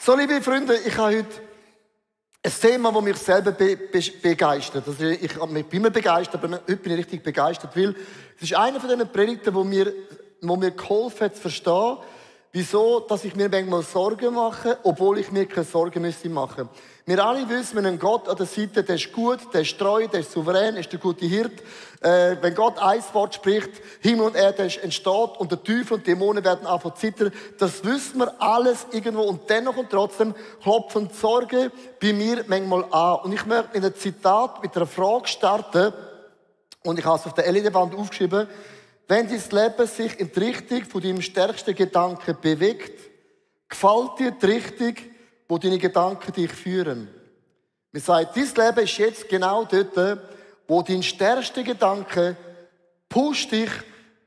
So, liebe Freunde, ich habe heute ein Thema, das mich selber begeistert. Also ich bin immer begeistert, aber heute bin ich richtig begeistert, weil es ist einer von diesen Predigten, wo mir geholfen hat zu verstehen, wieso, dass ich mir manchmal Sorgen mache, obwohl ich mir keine Sorgen machen müsste. Wir alle wissen, wir haben einen Gott an der Seite, der ist gut, der ist treu, der ist souverän, ist der gute Hirt. Wenn Gott ein Wort spricht, Himmel und Erde entsteht und der Teufel und Dämonen werden anfangen zu zittern. Das wissen wir alles irgendwo und dennoch und trotzdem klopfen die Sorgen bei mir manchmal an. Und ich möchte mit einem Zitat, mit einer Frage starten und ich habe es auf der LED-Wand aufgeschrieben. Wenn dein Leben sich in die Richtung von deinem stärksten Gedanken bewegt, gefällt dir die Richtung, wo deine Gedanken dich führen. Wir sagen, dein Leben ist jetzt genau dort, wo dein stärkster Gedanke pusht dich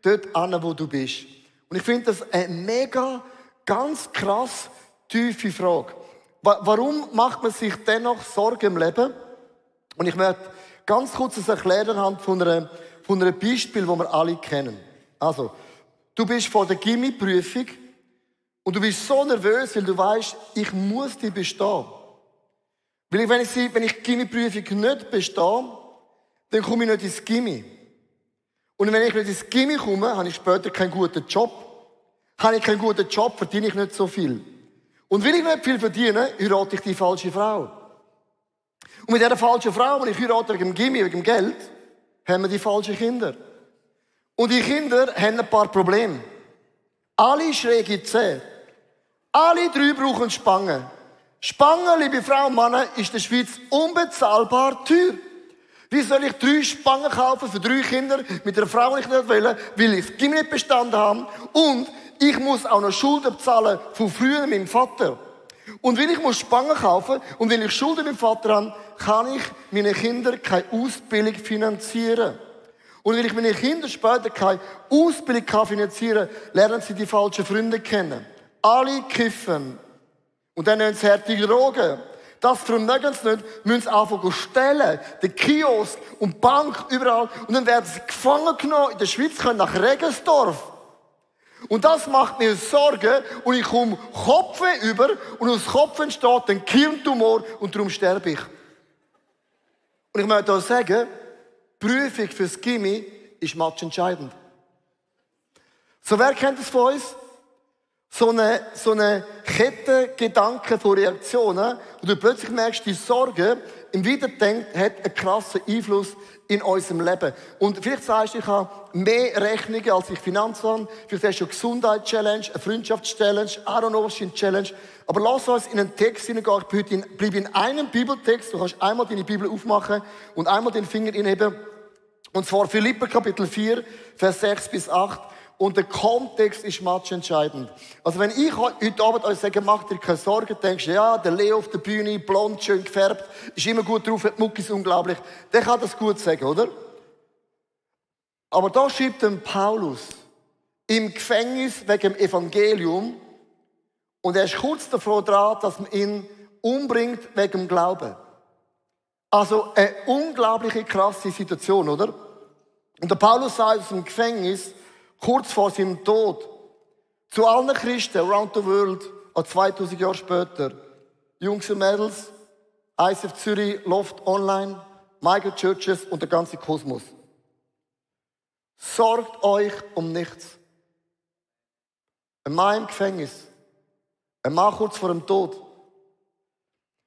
dort an, wo du bist. Und ich finde das eine mega, ganz krass tiefe Frage. Warum macht man sich dennoch Sorgen im Leben? Und ich möchte ganz kurz das erklären anhand von einem Beispiel, das wir alle kennen. Also, du bist vor der Gymi-Prüfung und du bist so nervös, weil du weißt, ich muss die bestehen. Weil wenn ich die Gymi-Prüfung nicht bestehe, dann komme ich nicht ins Gymi. Und wenn ich nicht ins Gymi komme, habe ich später keinen guten Job. Habe ich keinen guten Job, verdiene ich nicht so viel. Und will ich nicht viel verdienen, heirate ich die falsche Frau. Und mit dieser falschen Frau, die ich heirate wegen dem Gymi, wegen dem Geld, haben wir die falschen Kinder. Und die Kinder haben ein paar Probleme. Alle schräge Zähne. Alle 3 brauchen Spangen. Spangen, liebe Frauen und Männer, ist in der Schweiz unbezahlbar teuer. Wie soll ich 3 Spangen kaufen für 3 Kinder mit einer Frau, die ich nicht will, weil ich das Gymnasium nicht bestanden habe und ich muss auch noch Schulden bezahlen von früher mit meinem Vater. Und weil ich muss Spangen kaufen und weil ich Schulden mit dem Vater habe, kann ich meinen Kindern keine Ausbildung finanzieren. Und weil ich meinen Kindern später keine Ausbildung finanzieren kann, lernen sie die falschen Freunde kennen. Alle kiffen. Und dann nehmen sie härtere Drogen. Das vermögen sie nicht, müssen sie anfangen zu stellen. Den Kiosk und die Bank, überall. Und dann werden sie gefangen genommen. In der Schweiz können nach Regensdorf. Und das macht mir Sorgen. Und ich komme Kopfweh über. Und aus Kopf entsteht ein Hirntumor. Und darum sterbe ich. Und ich möchte auch sagen, die Prüfung fürs Gymi ist matchentscheidend. So, wer kennt das von uns? So eine Kette Gedanken von Reaktionen, wo du plötzlich merkst, die Sorge im Wiederdenken hat einen krassen Einfluss in unserem Leben. Und vielleicht sagst du, ich habe mehr Rechnungen, als ich Finanzen habe. Vielleicht hast du eine Gesundheit-Challenge, eine Freundschaftschallenge, I don't know, was ist eine Challenge. Aber lass uns in einen Text hineingehen. Ich bleibe in einem Bibeltext. Du kannst einmal deine Bibel aufmachen und einmal den Finger hinheben. Und zwar Philipper Kapitel 4, Vers 6 bis 8. Und der Kontext ist matchentscheidend. Also wenn ich heute Abend euch sage, macht dir keine Sorgen, denkst du, ja, der Leo auf der Bühne, blond, schön gefärbt, ist immer gut drauf, hat Muckis unglaublich, der kann das gut sagen, oder? Aber da schreibt dann Paulus im Gefängnis wegen dem Evangelium und er ist kurz davor dran, dass man ihn umbringt wegen dem Glauben. Also eine unglaubliche krasse Situation, oder? Und der Paulus sagt aus dem Gefängnis, kurz vor seinem Tod, zu allen Christen around the world, auch 2000 Jahre später, Jungs und Mädels, ICF Zürich, Loft Online, Michael Churches und der ganze Kosmos. Sorgt euch um nichts. Ein Mann im Gefängnis, ein Mann kurz vor dem Tod,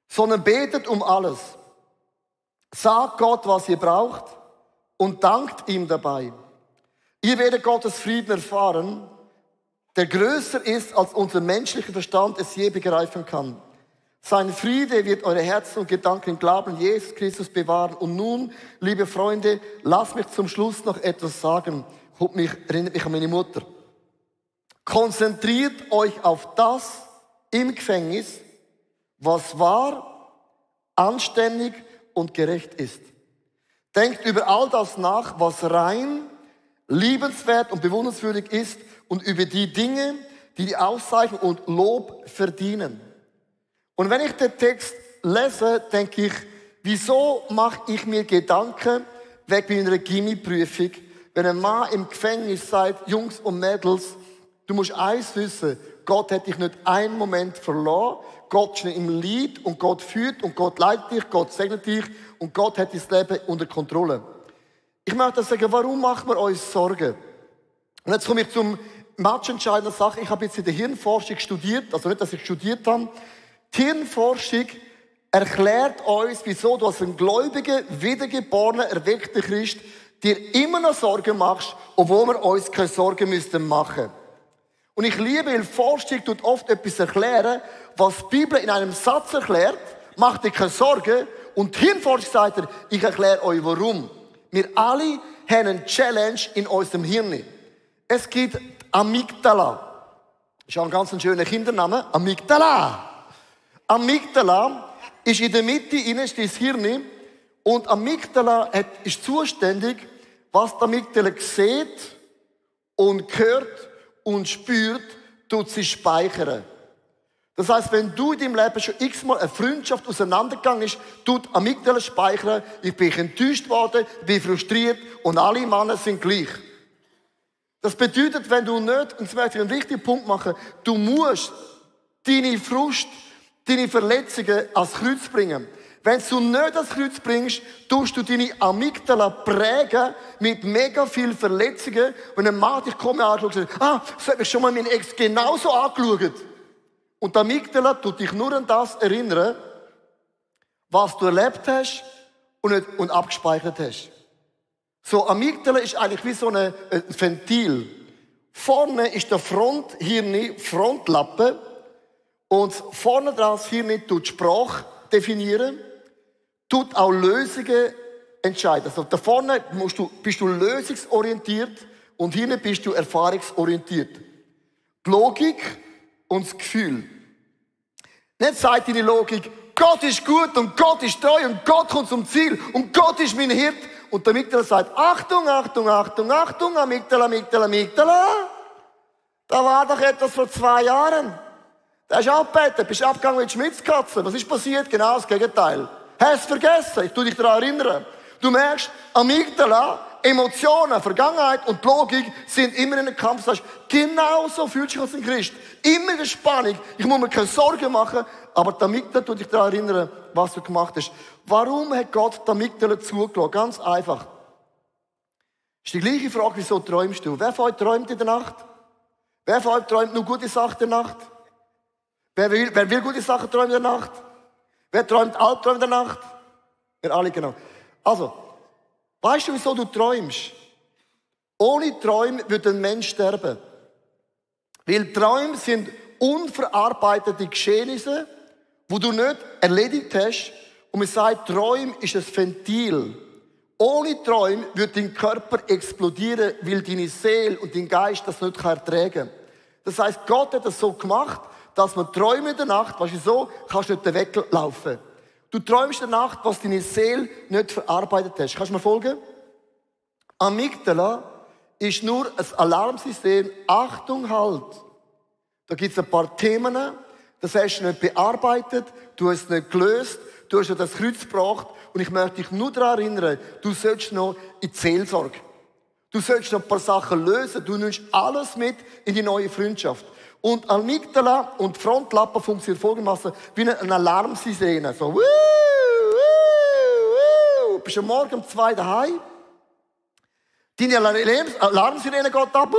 sondern betet um alles. Sagt Gott, was ihr braucht und dankt ihm dabei. Ihr werdet Gottes Frieden erfahren, der größer ist, als unser menschlicher Verstand es je begreifen kann. Sein Friede wird eure Herzen und Gedanken im Glauben an Jesus Christus bewahren. Und nun, liebe Freunde, lasst mich zum Schluss noch etwas sagen. Erinnert mich an meine Mutter. Konzentriert euch auf das im Gefängnis, was wahr, anständig und gerecht ist. Denkt über all das nach, was rein, liebenswert und bewundernswürdig ist und über die Dinge, die die Auszeichnung und Lob verdienen. Und wenn ich den Text lese, denke ich, wieso mache ich mir Gedanken wegen meiner Gymi-Prüfung, wenn ein Mann im Gefängnis sagt, Jungs und Mädels, du musst eins wissen, Gott hat dich nicht einen Moment verloren, Gott ist im Leid und Gott führt und Gott leitet dich, Gott segnet dich und Gott hat dein Leben unter Kontrolle. Ich möchte sagen, warum machen wir uns Sorgen? Und jetzt komme ich zum matchentscheidenden Sache. Ich habe jetzt in der Hirnforschung studiert, also nicht, dass ich studiert habe. Die Hirnforschung erklärt uns, wieso du als ein gläubiger, wiedergeborener, erweckter Christ dir immer noch Sorgen machst, obwohl wir uns keine Sorgen machen müssten. Und ich liebe, weil Forschung tut oft etwas erklären, was die Bibel in einem Satz erklärt, macht dir keine Sorgen. Und die Hirnforschung sagt dir, ich erkläre euch warum. Wir alle haben eine Challenge in unserem Hirn. Es gibt Amygdala. Das ist auch ein ganz schöner Kindername. Amygdala. Amygdala ist in der Mitte, innen ist das Hirn. Und Amygdala ist zuständig, was die Amygdala sieht und hört und spürt, tut sie speichern. Das heisst, wenn du in deinem Leben schon x-mal eine Freundschaft auseinandergegangen ist, tut Amygdala speichern, ich bin enttäuscht worden, ich bin frustriert und alle Männer sind gleich. Das bedeutet, wenn du nicht, und jetzt möchte ich einen wichtigen Punkt machen, du musst deine Frust, deine Verletzungen ans Kreuz bringen. Wenn du nicht ans Kreuz bringst, tust du deine Amygdala prägen mit mega vielen Verletzungen. Wenn ein Mann dich kommt und anschaut und sagt, so hat mich schon mal mein Ex genauso angeschaut. Und die Amygdala tut dich nur an das erinnern, was du erlebt hast und abgespeichert hast. So, Amygdala ist eigentlich wie so ein Ventil. Vorne ist der Fronthirn, Frontlappe. Und vorne dran das Hirn tut die Sprache definieren, tut auch Lösungen entscheiden. Also da vorne bist du lösungsorientiert und hinten bist du erfahrungsorientiert. Die Logik und das Gefühl. Nicht sagt deine Logik, Gott ist gut und Gott ist treu und Gott kommt zum Ziel und Gott ist mein Hirt. Und der Amygdala sagt, Achtung, Achtung, Achtung, Achtung, Amygdala, Amygdala, Amygdala. Da war doch etwas vor 2 Jahren. Da ist abgebeten, bist abgegangen mit Schmitzkatzen. Was ist passiert? Genau das Gegenteil. Hast du vergessen? Ich tu dich daran erinnern. Du merkst, Amygdala, Emotionen, Vergangenheit und Logik sind immer in einem Kampf. Du sagst, genau so fühlt sich als ein Christ. Immer in der Spannung. Ich muss mir keine Sorgen machen, aber die Amygdala tut dich daran erinnern, was du gemacht hast. Warum hat Gott die Amygdala zugelassen? Ganz einfach. Das ist die gleiche Frage, wieso träumst du? Wer von euch träumt in der Nacht? Wer von euch träumt nur gute Sachen in der Nacht? Wer will gute Sachen träumen in der Nacht? Wer träumt Albträume in der Nacht? Wir alle, genau. Also, weißt du, wieso du träumst? Ohne Träume würde ein Mensch sterben. Weil Träume sind unverarbeitete Geschehnisse, die du nicht erledigt hast. Und man sagt, Träume ist ein Ventil. Ohne Träume wird dein Körper explodieren, weil deine Seele und dein Geist das nicht ertragen kann. Das heisst, Gott hat das so gemacht, dass man träumt in der Nacht, weißt du so, kannst du nicht weglaufen. Du träumst in der Nacht, was deine Seele nicht verarbeitet hast. Kannst du mir folgen? Amygdala ist nur ein Alarmsystem. Achtung, halt. Da gibt es ein paar Themen, das hast du nicht bearbeitet, du hast es nicht gelöst, du hast ja das Kreuz gebracht und ich möchte dich nur daran erinnern, du sollst noch in die Seelsorge. Du sollst noch ein paar Sachen lösen, du nimmst alles mit in die neue Freundschaft. Und Amygdala und Frontlappe funktionieren folgendermaßen wie eine Alarmsirene. So, wuh, wuh, wuh. Bist am Morgen um 2 daheim. Deine Alarmsirene geht ab. Wuh, wuh,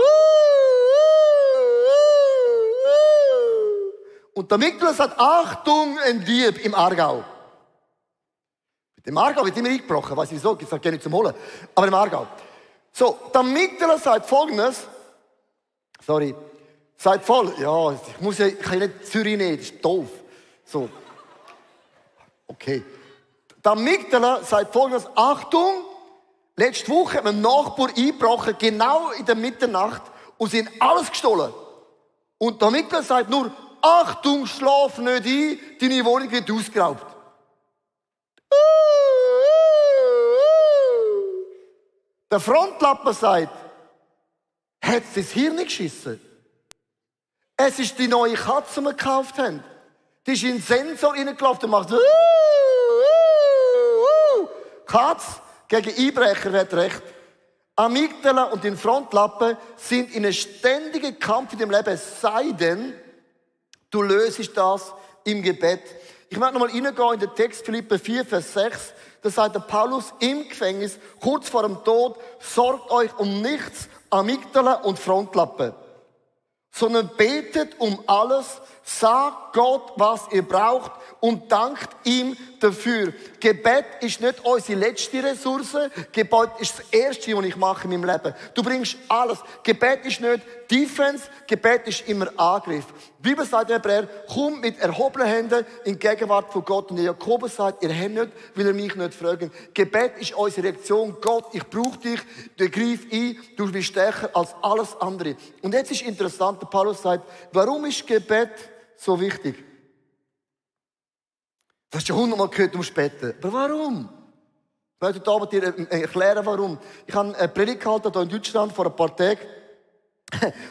wuh. Und der Amygdala sagt, Achtung, ein Dieb im Aargau. Im Aargau wird immer eingebrochen, weiss ich wieso, ich sage gerne zum Holen. Aber im Aargau. So, der Amygdala sagt Folgendes. Sorry. Sagt voll, ja, ich kann nicht Zürich nehmen, das ist doof. So. Okay. Der Amygdala sagt Folgendes, Achtung, letzte Woche hat ein Nachbar eingebrochen, genau in der Mitternacht, und sie haben alles gestohlen. Und der Amygdala sagt nur, Achtung, schlaf nicht ein, deine Wohnung wird ausgeraubt. Der Frontlappen sagt, hat sie das Hirn geschissen? Es ist die neue Katze, die wir gekauft haben. Die ist in den Sensor reingelaufen und macht Katz gegen Einbrecher hat recht. Amygdala und den Frontlappen sind in einem ständigen Kampf in dem Leben, es sei denn, du löst das im Gebet. Ich möchte nochmal reingehen in den Text Philipper 4, Vers 6. Da sagt der Paulus im Gefängnis, kurz vor dem Tod, sorgt euch um nichts, Amygdala und Frontlappe, sondern betet um alles, sagt Gott, was ihr braucht und dankt ihm dafür. Gebet ist nicht unsere letzte Ressource. Gebet ist das Erste, was ich mache in meinem Leben. Du bringst alles. Gebet ist nicht Defense, Gebet ist immer Angriff. Die Bibel sagt in Hebräer, komm mit erhobenen Händen in die Gegenwart von Gott. Und der Jakobus sagt, ihr habt nicht, will ihr mich nicht fragen. Gebet ist unsere Reaktion. Gott, ich brauche dich, du greif ein, du bist stärker als alles andere. Und jetzt ist interessant, der Paulus sagt, warum ist Gebet so wichtig? Du hast schon 100-mal gehört, du musst beten. Aber warum? Ich möchte heute dir erklären, warum. Ich habe eine Predigt gehalten hier in Deutschland vor ein paar Tagen.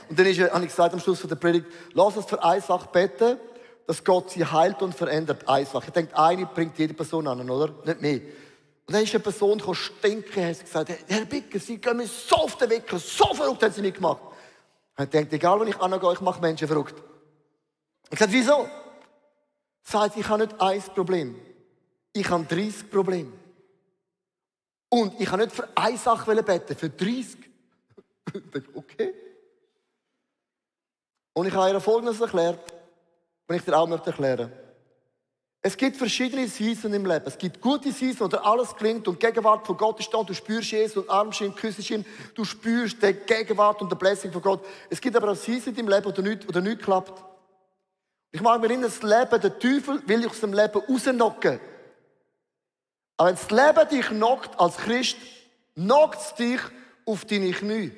Und dann habe ich gesagt am Schluss der Predigt, lass uns für eine Sache beten, dass Gott sie heilt und verändert. Eine Sache. Ich denke, eine bringt jede Person an, oder? Nicht mehr. Und dann ist eine Person stinken, hat gesagt, Herr Bicker, Sie gehen mir so auf den Wecker, so verrückt haben Sie mich gemacht. Und ich denke, egal, wenn ich angehe, ich mache Menschen verrückt. Ich sagte, wieso? Sagt, ich habe nicht ein Problem. Ich habe 30 Probleme. Und ich habe nicht für eine Sache beten, für 30. Ich dachte, okay. Und ich habe ihr Folgendes erklärt, und ich dir auch möchte erklären. Es gibt verschiedene Seasons im Leben. Es gibt gute Seasons, wo dir alles gelingt und die Gegenwart von Gott ist da. Du spürst Jesus und armst ihn, küsst ihn. Du spürst die Gegenwart und die Blessing von Gott. Es gibt aber auch Seasons im Leben, wo nichts klappt. Ich mag mir erinnern, das Leben, der Teufel will dich aus dem Leben rausnocken. Aber wenn das Leben dich knockt als Christ, knockt es dich auf deine Knie.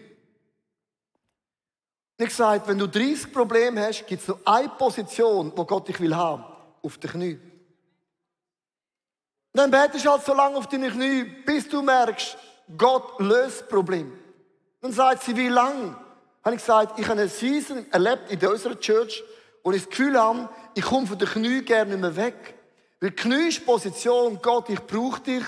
Und ich sage, wenn du 30 Probleme hast, gibt es nur eine Position, wo Gott dich will haben. Auf den Knie. Und dann betest du halt so lange auf deine Knie, bis du merkst, Gott löst das Problem. Dann sagt sie, wie lange? Habe ich gesagt, ich habe eine Season erlebt in unserer Church, wo ich das Gefühl habe, ich komme von den Knien gerne nicht mehr weg. Weil Knie ist Position, Gott, ich brauche dich.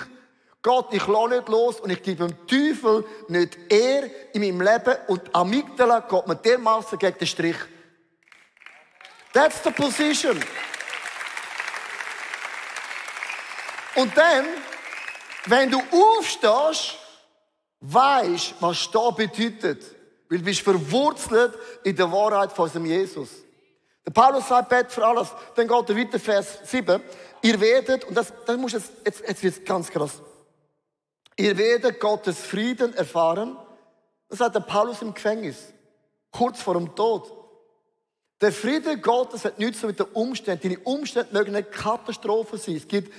Gott, ich lasse nicht los und ich gebe dem Teufel nicht Ehre in meinem Leben und Amygdala geht mir dermassen gegen den Strich. That's the position. Und dann, wenn du aufstehst, weisst, was stehen bedeutet. Weil du bist verwurzelt in der Wahrheit von unserem Jesus. Der Paulus sagt, bet für alles. Dann geht er weiter, Vers 7. Ihr werdet, und das muss jetzt wird es ganz krass. Ihr werdet Gottes Frieden erfahren. Das sagt der Paulus im Gefängnis. Kurz vor dem Tod. Der Friede Gottes hat nichts mit den Umständen. Deine Umstände mögen eine Katastrophe sein. Es gibt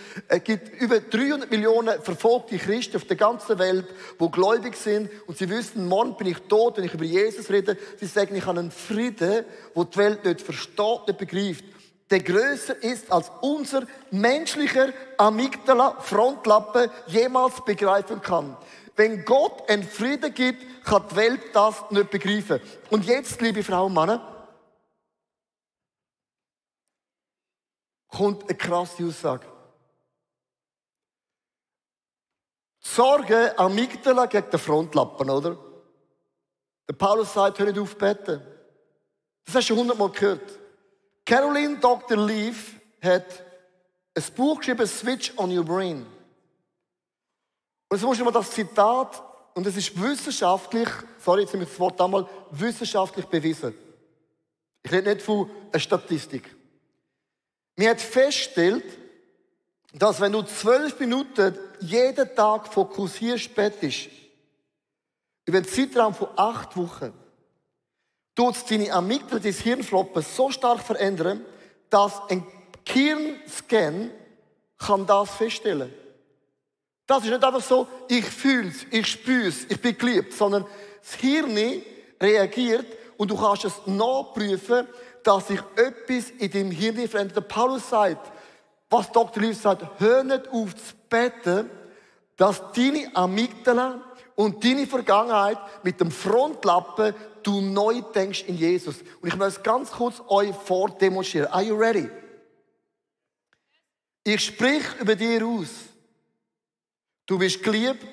über 300 Millionen verfolgte Christen auf der ganzen Welt, die gläubig sind. Und sie wissen, morgen bin ich tot, wenn ich über Jesus rede. Sie sagen, ich habe einen Frieden, den die Welt nicht versteht, nicht begreift. Der grösser ist, als unser menschlicher Amygdala, Frontlappe jemals begreifen kann. Wenn Gott einen Frieden gibt, kann die Welt das nicht begreifen. Und jetzt, liebe Frauen und Männer, kommt eine krasse Aussage. Sorge, Amygdala gegen den Frontlappen, oder? Der Paulus sagt, hör nicht auf beten. Das hast du schon 100-mal gehört. Caroline Dr. Leaf hat ein Buch geschrieben, Switch on Your Brain. Und jetzt musst du mal das Zitat, und es ist wissenschaftlich, sorry, jetzt nehme ich das Wort einmal, wissenschaftlich bewiesen. Ich rede nicht von einer Statistik. Man hat festgestellt, dass wenn du 12 Minuten jeden Tag fokussierst, betest, über einen Zeitraum von 8 Wochen, tut es deine Amygdala, dein Hirnfloppen so stark verändern, dass ein Hirnscan kann das feststellen. Das ist nicht einfach so, ich fühle es, ich spüre es, ich bin geliebt, sondern das Hirn reagiert und du kannst es nachprüfen, dass sich etwas in deinem Hirn verändert. Der Paulus sagt, was Dr. Leaf sagt, hör nicht auf zu beten, dass deine Amygdala und deine Vergangenheit mit dem Frontlappen du neu denkst in Jesus. Und ich möchte es ganz kurz euch vordemonstrieren. Are you ready? Ich sprich über dir aus. Du bist geliebt,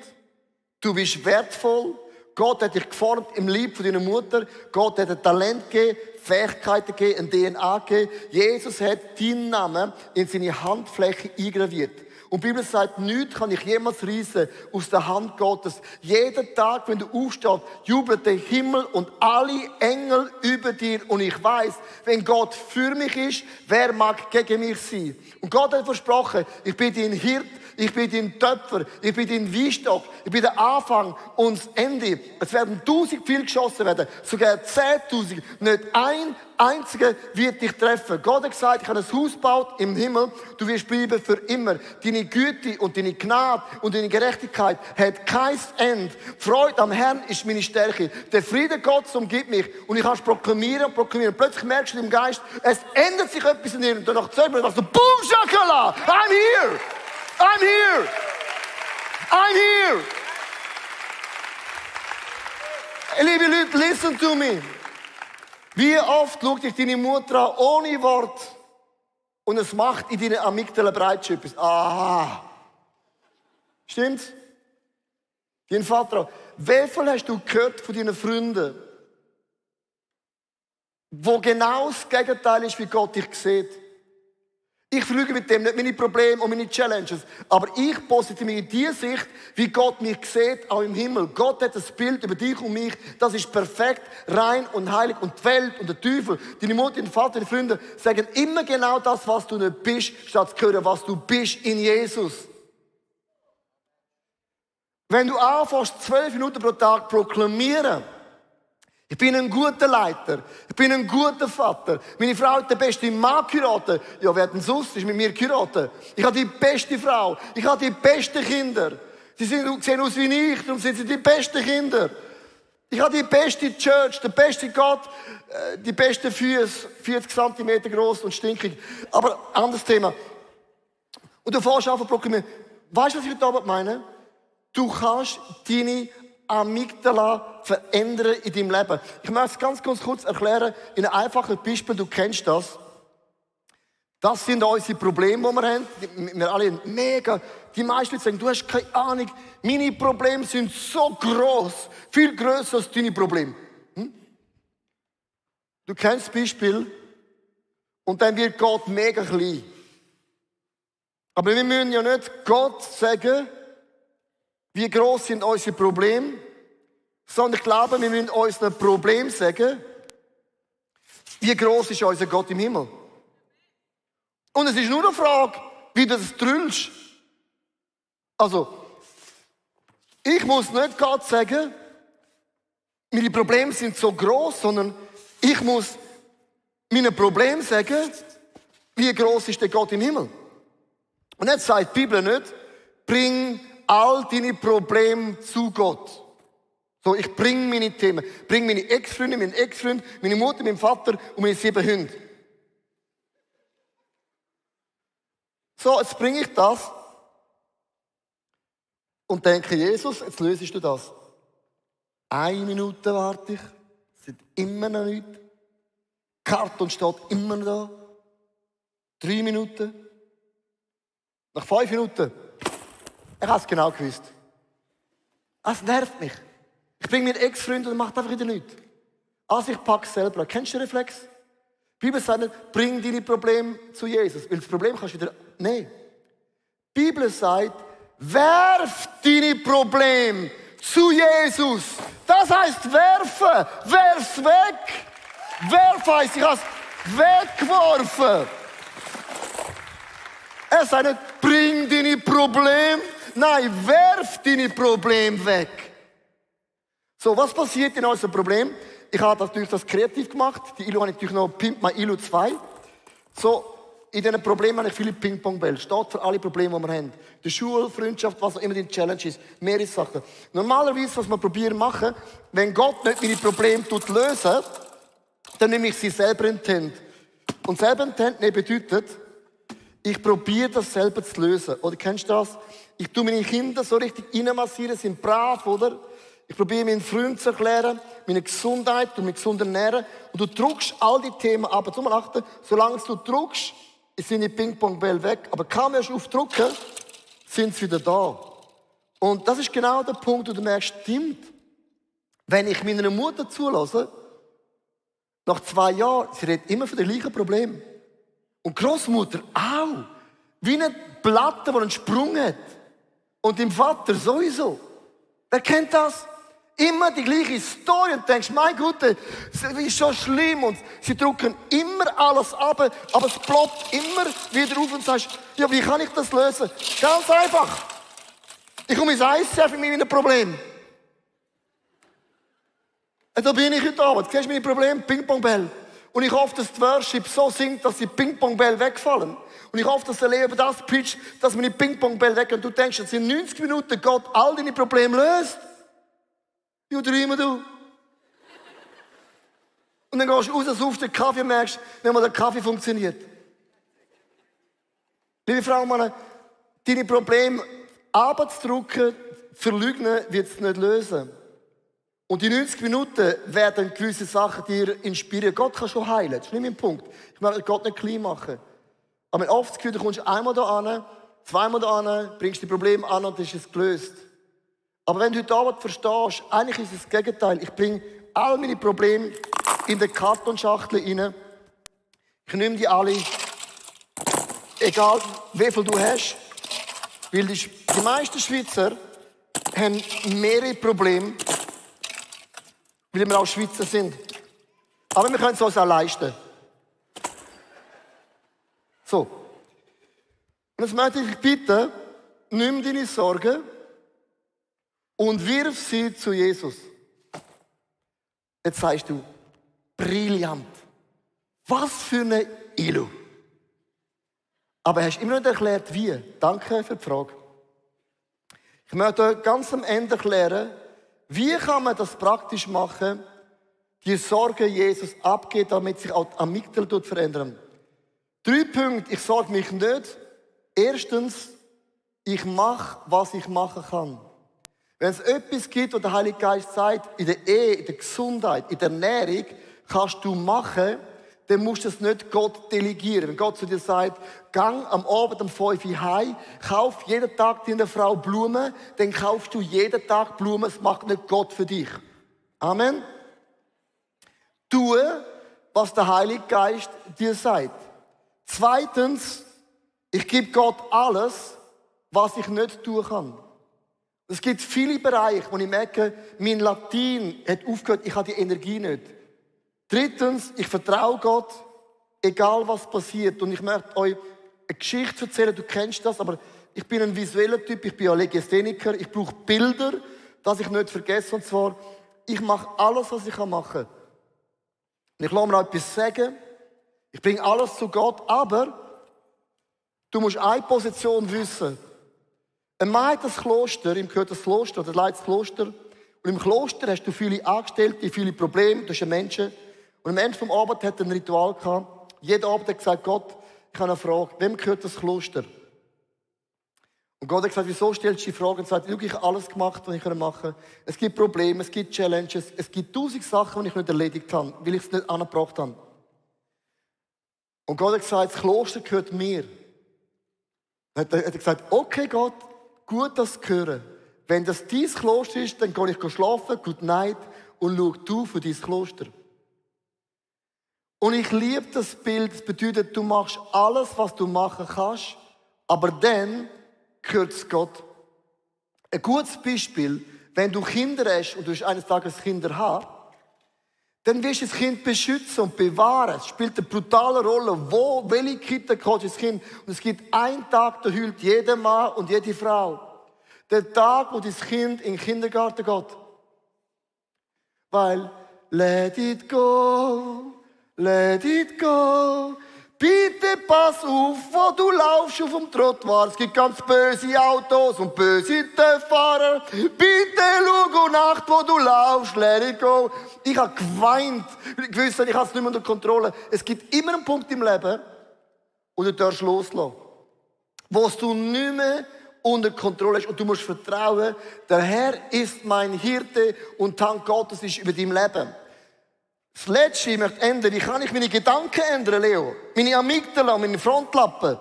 du bist wertvoll. Gott hat dich geformt im Leib von deiner Mutter. Gott hat ein Talent gegeben Fähigkeiten gegeben, ein DNA gegeben. Jesus hat deinen Namen in seine Handfläche eingraviert. Und die Bibel sagt, nichts kann ich jemals reissen aus der Hand Gottes. Jeden Tag, wenn du aufstehst, jubelt der Himmel und alle Engel über dir. Und ich weiss, wenn Gott für mich ist, wer mag gegen mich sein? Und Gott hat versprochen, ich bin dein Hirt, ich bin dein Töpfer, ich bin dein Weinstock, ich bin der Anfang und das Ende. Es werden 1000 viel geschossen werden, sogar 10.000. Nicht ein einziger wird dich treffen. Gott hat gesagt, ich habe ein Haus gebaut im Himmel, du wirst bleiben für immer. Deine Güte und deine Gnade und deine Gerechtigkeit hat kein Ende. Freude am Herrn ist meine Stärke. Der Friede Gottes umgibt mich und ich kann es proklamieren und proklamieren. Plötzlich merkst du im Geist, es ändert sich etwas in dir und danach 2 Minuten sagst du, boom, Shakala, I'm here! I'm here! I'm here! Liebe Leute, listen to me. Wie oft schaut dich deine Mutter an, ohne Wort, und es macht in deinen Amygdala bereits etwas. Aha. Stimmt's? Dein Vater auch. Wie viel hast du gehört von deinen Freunden, wo genau das Gegenteil ist, wie Gott dich sieht? Ich verlüge mit dem nicht meine Probleme und meine Challenges, aber ich positioniere die Sicht, wie Gott mich sieht, auch im Himmel. Gott hat ein Bild über dich und mich, das ist perfekt, rein und heilig. Und die Welt und der Teufel, deine Mutter, dein Vater, deine Freunde, sagen immer genau das, was du nicht bist, statt zu hören, was du bist in Jesus. Wenn du anfängst, 12 Minuten pro Tag proklamieren, ich bin ein guter Leiter. Ich bin ein guter Vater. Meine Frau hat den besten Mann geheiratet. Ja, wer hat denn sonst ist mit mir geheiratet? Ich habe die beste Frau. Ich habe die besten Kinder. Sie sehen aus wie ich, darum sind sie die besten Kinder. Ich habe die beste Church, den besten Gott, die besten Füße, 40 cm groß und stinkig. Aber anderes Thema. Und du fährst an zu proklamieren. Weißt du, was ich heute Abend meine? Du kannst deine Amygdala verändern in deinem Leben. Ich möchte es ganz kurz erklären, in einem einfachen Beispiel, du kennst das. Das sind unsere Probleme, die wir haben. Wir alle mega. Die meisten Leute sagen, du hast keine Ahnung, meine Probleme sind so groß, viel größer als deine Probleme. Du kennst das Beispiel und dann wird Gott mega klein. Aber wir müssen ja nicht Gott sagen, wie groß sind unsere Probleme, sondern ich glaube, wir müssen unseren Problem sagen, wie groß ist unser Gott im Himmel. Und es ist nur eine Frage, wie du das drüllst. Also, ich muss nicht Gott sagen, meine Probleme sind so groß, sondern ich muss meinen Problem sagen, wie groß ist der Gott im Himmel. Und jetzt sagt die Bibel nicht, bring all deine Probleme zu Gott. So, ich bringe meine Themen. Bring meine Ex-Freundin, meinen Ex-Freund, meine Mutter, meinen Vater und meine 7 Hunde. So, jetzt bringe ich das und denke, Jesus, jetzt löst du das. 1 Minute warte ich, es sind immer noch nichts. Karton steht immer noch da. 3 Minuten. Nach 5 Minuten. Ich habe es genau gewusst. Es nervt mich. Ich bringe mir Ex-Freunde und macht einfach wieder nichts. Also ich packe es selber an. Kennst du den Reflex? Die Bibel sagt nicht, bring deine Probleme zu Jesus. Weil das Problem kannst du wieder... Nein. Die Bibel sagt, werf deine Probleme zu Jesus. Das heisst werfen. Werf's weg. Werf heisst, ich habe es weggeworfen. Er sagt nicht, bring deine Probleme. Nein, werf deine Probleme weg. So, was passiert in unserem Problem? Ich habe natürlich das kreativ gemacht. Die Ilu habe ich natürlich noch Pimp My Ilu 2. So, in diesen Problemen habe ich viele Ping-Pong-Bälle. Steht für alle Probleme, die wir haben. Die Schule, Freundschaft, was auch immer die Challenge ist. Mehrere Sachen. Normalerweise, was wir probieren machen, wenn Gott nicht meine Probleme lösen, dann nehme ich sie selber in die Hand. Und selber in die Hand nehmen bedeutet, ich probiere das selber zu lösen. Oder kennst du das? Ich tue meine Kinder so richtig reinmassieren, sind brav, oder? Ich probiere meinen Freunden zu erklären, meine Gesundheit und mich gesund ernähren. Und du drückst all die Themen ab. Jetzt mal achten, solange du drückst, sind die Ping-Pong-Bälle weg. Aber kaum erst aufdrücken, sind sie wieder da. Und das ist genau der Punkt, wo du merkst, stimmt. Wenn ich meiner Mutter zulasse, Nach 2 Jahren, sie redet immer von den gleichen Problemen. Und Großmutter auch. Wie eine Platte, die einen Sprung hat. Und im Vater sowieso. Wer kennt das? Immer die gleiche Story und denkst, mein Gott, es ist so schlimm und sie drücken immer alles ab, aber es ploppt immer wieder auf und sagst, ja, wie kann ich das lösen? Ganz einfach. Ich komme ins ICF mit meinem Problem. Und da bin ich heute Abend. Kennst du meine Probleme? Ping-Pong-Ball. Und ich hoffe, dass die Worship so singt, dass die Ping-Pong-Bälle wegfallen. Und ich hoffe, dass der Leben das preacht, dass meine Ping-Pong-Bälle weggehen. Und du denkst, dass in 90 Minuten Gott all deine Probleme löst. Ja, träume du. Und dann gehst du raus, auf den Kaffee und merkst, wenn mal der Kaffee funktioniert. Liebe Frauen und Männer, deine Probleme abzudrücken, verleugnen, wird es nicht lösen. Und in 90 Minuten werden gewisse Sachen dir inspirieren. Gott kann schon heilen, das ist nicht mein Punkt. Ich möchte Gott nicht klein machen. Aber oft das Gefühl, du kommst einmal da an, zweimal da an, bringst die Probleme an und dann ist es gelöst. Aber wenn du heute Abend verstehst, eigentlich ist es das Gegenteil. Ich bringe all meine Probleme in die Kartonschachtel rein. Ich nehme die alle, egal wie viel du hast. Weil die meisten Schweizer haben mehrere Probleme, weil wir auch Schweizer sind. Aber wir können es uns auch leisten. So. Und jetzt möchte ich dich bitten, nimm deine Sorgen und wirf sie zu Jesus. Jetzt sagst du, brillant. Was für eine Ilu. Aber hast immer nicht erklärt, wie. Danke für die Frage. Ich möchte ganz am Ende erklären, wie kann man das praktisch machen, die Sorge Jesus abgeht, damit sich auch die Amygdala verändern. 3 Punkte, ich sorge mich nicht. Erstens, ich mache, was ich machen kann. Wenn es etwas gibt, was der Heilige Geist sagt, in der Ehe, in der Gesundheit, in der Ernährung, kannst du machen, dann musst du es nicht Gott delegieren. Wenn Gott zu dir sagt, gang am Abend um 5 Uhr heim, kauf jeden Tag deiner Frau Blumen, dann kaufst du jeden Tag Blumen, es macht nicht Gott für dich. Amen. Tue, was der Heilige Geist dir sagt. Zweitens, ich gebe Gott alles, was ich nicht tun kann. Es gibt viele Bereiche, wo ich merke, mein Latein hat aufgehört, ich habe die Energie nicht. Drittens, ich vertraue Gott, egal was passiert. Und ich möchte euch eine Geschichte erzählen, du kennst das, aber ich bin ein visueller Typ, ich bin ja Legastheniker, ich brauche Bilder, dass ich nicht vergesse. Und zwar, ich mache alles, was ich machen kann. Und ich lasse mir auch etwas sagen, ich bringe alles zu Gott, aber du musst eine Position wissen. Ein Mann hat das Kloster, ihm gehört das Kloster, der leitet das Kloster. Und im Kloster hast du viele Angestellte, viele Probleme, du hast Menschen. Und am Ende des Abends hat er ein Ritual gehabt. Jeden Abend hat er gesagt, Gott, ich habe eine Frage, wem gehört das Kloster? Und Gott hat gesagt, wieso stellst du die Frage? Und sagt, schau, ich habe alles gemacht, was ich machen kann. Es gibt Probleme, es gibt Challenges, es gibt 1000 Sachen, die ich nicht erledigt habe, weil ich es nicht angebracht habe. Und Gott hat gesagt, das Kloster gehört mir. Dann hat er gesagt, okay Gott, gut, das zu hören. Wenn das dein Kloster ist, dann kann ich schlafen, good night, und schau du für dein Kloster. Und ich liebe das Bild, das bedeutet, du machst alles, was du machen kannst, aber dann gehört es Gott. Ein gutes Beispiel, wenn du Kinder hast und du hast eines Tages Kinder haben, dann wirst du das Kind beschützen und bewahren. Es spielt eine brutale Rolle, welche Kita kommt das Kind. Und es gibt einen Tag, da heult jeder Mann und jede Frau. Der Tag, wo das Kind in den Kindergarten geht. Weil, let it go, let it go. Bitte pass auf, wo du laufst auf dem Trottoir. Es gibt ganz böse Autos und böse Fahrer. Bitte schau Nacht, wo du laufst, let it go. Ich habe geweint, weil ich wusste, ich habe es nicht mehr unter Kontrolle. Es gibt immer einen Punkt im Leben, wo du darfst loslassen. Wo du nicht mehr unter Kontrolle hast und du musst vertrauen, der Herr ist mein Hirte und die Hand Gottes ist über dein Leben. Das Letzte, ich möchte ändern, wie kann ich meine Gedanken ändern, Leo? Meine Amygdala, meine Frontlappen.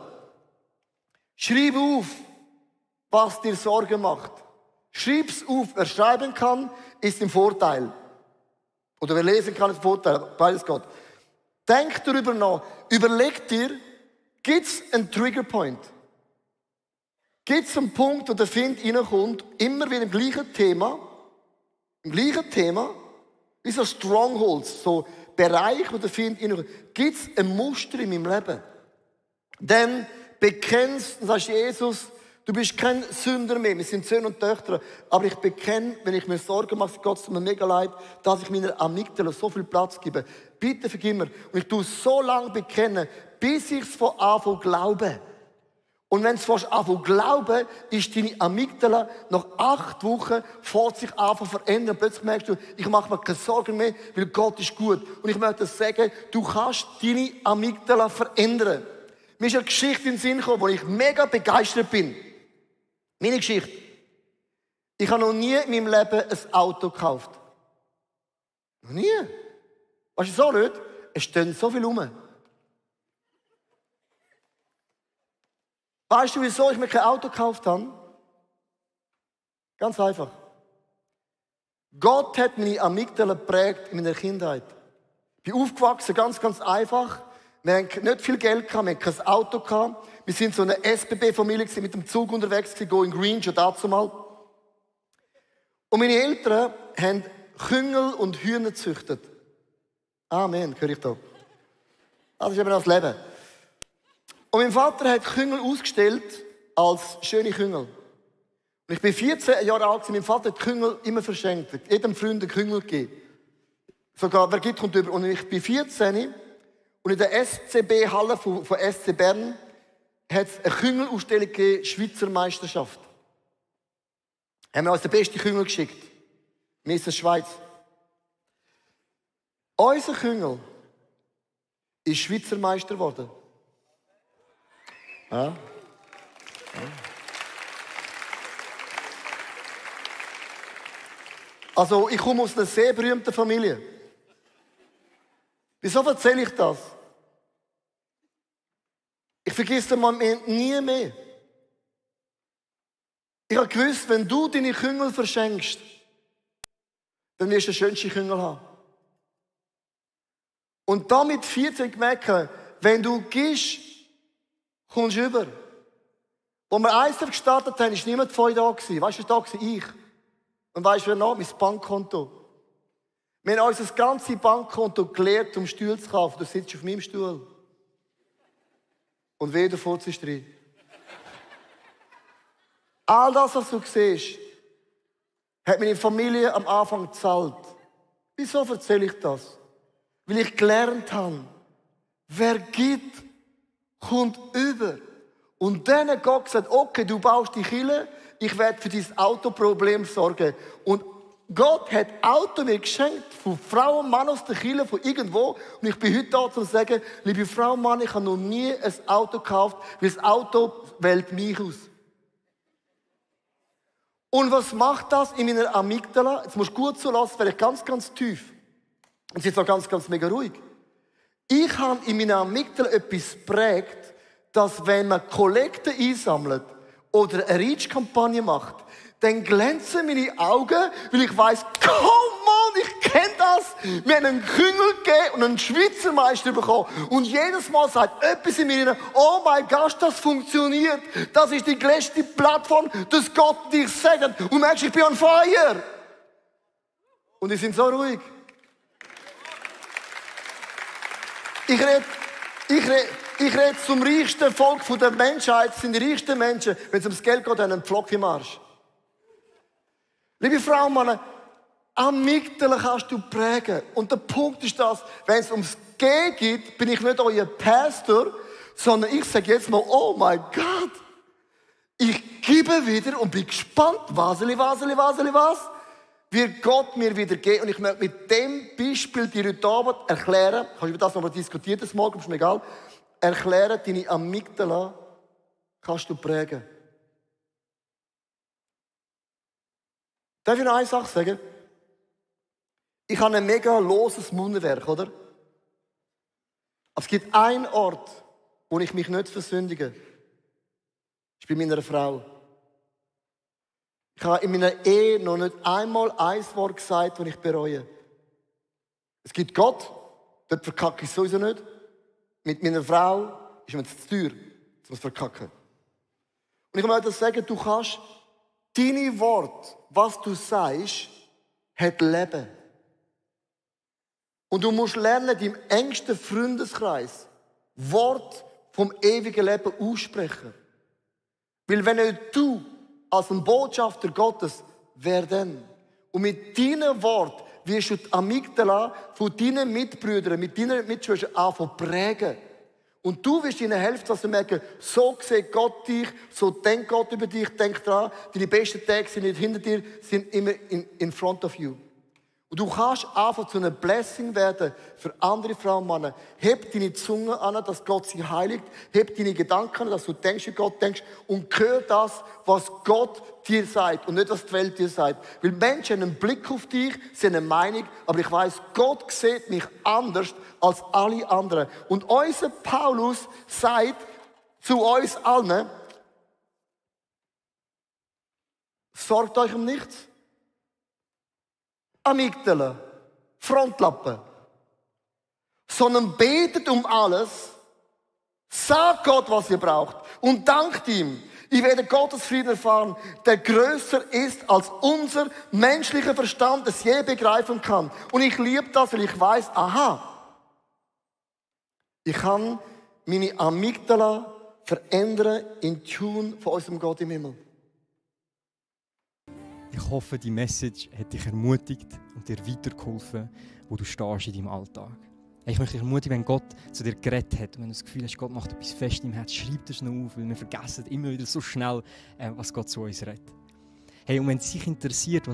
Schreib auf, was dir Sorgen macht. Schreib es auf, wer schreiben kann, ist im Vorteil. Oder wer lesen kann, ist Vorteil. Beides geht. Denk darüber nach. Überleg dir, gibt es einen Triggerpoint? Gibt es einen Punkt, wo der Find reinkommt, immer wieder im gleichen Thema, wie so Strongholds, so Bereich, wo der Find reinkommt. Gibt es ein Muster in meinem Leben? Dann bekennst, und sagst Jesus, du bist kein Sünder mehr, wir sind Söhne und Töchter, aber ich bekenne, wenn ich mir Sorgen mache, Gott, es tut mir mega leid, dass ich meiner Amygdala so viel Platz gebe. Bitte vergib mir. Und ich tue so lange bekennen, bis ich es von Anfang glaube. Und wenn du es anfängst glauben, ist deine Amygdala nach 8 Wochen fährt sich an zu verändern. Plötzlich merkst du, ich mache mir keine Sorgen mehr, weil Gott ist gut. Und ich möchte sagen, du kannst deine Amygdala verändern. Mir ist eine Geschichte in den Sinn gekommen, wo ich mega begeistert bin. Meine Geschichte. Ich habe noch nie in meinem Leben ein Auto gekauft. Noch nie. Weißt du so nicht? Es stehen so viel rum. Weißt du, wieso ich mir kein Auto gekauft habe? Ganz einfach. Gott hat meine Amygdala geprägt in meiner Kindheit. Ich bin aufgewachsen, ganz, ganz einfach. Wir hatten nicht viel Geld, wir hatten kein Auto. Wir sind so eine SBB-Familie mit dem Zug unterwegs, Going Green, schon dazu mal. Und meine Eltern haben Küngel und Hühner gezüchtet. Amen, höre ich da. Das ist eben das Leben. Und mein Vater hat Küngel ausgestellt als schöne Küngel. Und ich bin 14 Jahre alt, mein Vater hat Küngel immer verschenkt. Jedem Freund einen Küngel gegeben. Sogar, wer gibt, kommt über. Und ich bin 14 und in der SCB-Halle von SC Bern hat es eine Küngelausstellung gegeben, Schweizer Meisterschaft. Haben wir uns den besten Küngel geschickt. Wir sind in der Schweiz. Unser Küngel ist Schweizer Meister geworden. Ja. Also, ich komme aus einer sehr berühmten Familie. Wieso erzähle ich das? Ich vergesse mal nie mehr. Ich habe gewusst, wenn du deine Küngel verschenkst, dann wirst du den schönsten Küngel haben. Und damit 14 gemerkt, wenn du gibst, kommst du über. Als wir ISF gestartet haben, war niemand von euch da. Weißt du, wer da war? Ich. Und weißt du, wer noch? Mein Bankkonto. Wir haben unser ganzes Bankkonto gelehrt, um Stuhl zu kaufen. Du sitzt auf meinem Stuhl. Und weh, der Furz ist drin. All das, was du siehst, hat meine Familie am Anfang gezahlt. Wieso erzähle ich das? Weil ich gelernt habe, wer gibt, kommt über. Und dann hat Gott gesagt, okay, du baust die Kirche, ich werde für dein Autoproblem sorgen. Und Gott hat Auto mir geschenkt, von Frau und Mann aus der Kirche, von irgendwo. Und ich bin heute da, um zu sagen, liebe Frau und Mann, ich habe noch nie ein Auto gekauft, weil das Auto wählt mich aus. Und was macht das in meiner Amygdala? Jetzt musst du gut zulassen, weil ich ganz, ganz tief. Und jetzt auch ganz, ganz mega ruhig. Ich habe in meiner Amygdala etwas geprägt, dass wenn man Kollekte einsammelt oder eine Reach-Kampagne macht, dann glänzen meine Augen, weil ich weiss, come on, ich kenne das. Wir haben einen Küngel gegeben und einen Schweizer Meister bekommen. Und jedes Mal sagt etwas in mir, oh mein Gott, das funktioniert. Das ist die größte Plattform, dass Gott dich segnet. Und du merkst, ich bin on fire. Und die sind so ruhig. Ich rede zum reichsten Volk der Menschheit. Das sind die reichsten Menschen. Wenn es ums Geld geht, haben einen Pflock im Arsch. Liebe Frau und Männer, Amygdala kannst du prägen. Und der Punkt ist das, wenn es ums Gehen geht, bin ich nicht euer Pastor, sondern ich sage jetzt mal, oh mein Gott, ich gebe wieder und bin gespannt, was wird Gott mir wieder geben. Und ich möchte mit dem Beispiel dir heute Abend erklären, kannst du über das noch mal diskutieren, das morgen, ist mir egal, erklären, deine Amygdala kannst du prägen. Darf ich noch eine Sache sagen? Ich habe ein mega loses Mundwerk, oder? Aber es gibt einen Ort, wo ich mich nicht versündige. Das ist bei meiner Frau. Ich habe in meiner Ehe noch nicht einmal ein Wort gesagt, das ich bereue. Es gibt Gott, dort verkacke ich sowieso nicht. Mit meiner Frau ist mir zu teuer, um es verkacken. Und ich möchte sagen, du kannst deine Worte, was du sagst, hat Leben. Und du musst lernen, deinem engsten Freundeskreis Wort vom ewigen Leben aussprechen. Weil wenn nicht du als ein Botschafter Gottes, wer denn? Und mit deinen Worten wirst du die Amygdala von deinen Mitbrüdern, mit deinen Mitschwestern anfangen prägen. Und du wirst ihnen helfen, dass sie merken, so sieht Gott dich, so denkt Gott über dich, denk dran, deine besten Tage sind nicht hinter dir, sind immer in front of you. Und du kannst einfach zu einer Blessing werden für andere Frauen und Männer. Heb deine Zunge an, dass Gott sie heiligt. Heb deine Gedanken an, dass du denkst, wie Gott denkst. Und hör das, was Gott dir sagt und nicht, was die Welt dir sagt. Weil Menschen haben einen Blick auf dich, sie haben eine Meinung, aber ich weiss, Gott sieht mich anders als alle anderen. Und unser Paulus sagt zu uns allen, sorgt euch um nichts. Amygdala, Frontlappen. Sondern betet um alles, sagt Gott, was ihr braucht und dankt ihm. Ich werde Gottes Frieden erfahren, der größer ist, als unser menschlicher Verstand es je begreifen kann. Und ich liebe das, weil ich weiß, aha, ich kann meine Amygdala verändern in Tune von unserem Gott im Himmel. Ich hoffe, die Message hat dich ermutigt und dir weitergeholfen, wo du stehst in deinem Alltag. Ich möchte dich ermutigen, wenn Gott zu dir geredet hat und wenn du das Gefühl hast, Gott macht etwas fest im Herz, schreib das noch auf, weil wir vergessen immer wieder so schnell, was Gott zu uns redet. Hey, und wenn es dich interessiert,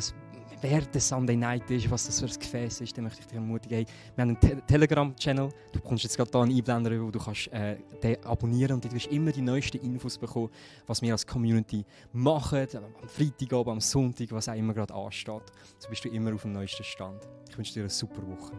wer der Sunday Night ist, was das für ein Gefäß ist, dann möchte ich dich ermutigen, hey, wir haben einen Telegram-Channel, du bekommst jetzt gerade hier einen Einblender, wo du kannst, den abonnieren und du wirst immer die neuesten Infos bekommen, was wir als Community machen, am Freitagabend, am Sonntag, was auch immer gerade ansteht. So bist du immer auf dem neuesten Stand. Ich wünsche dir eine super Woche.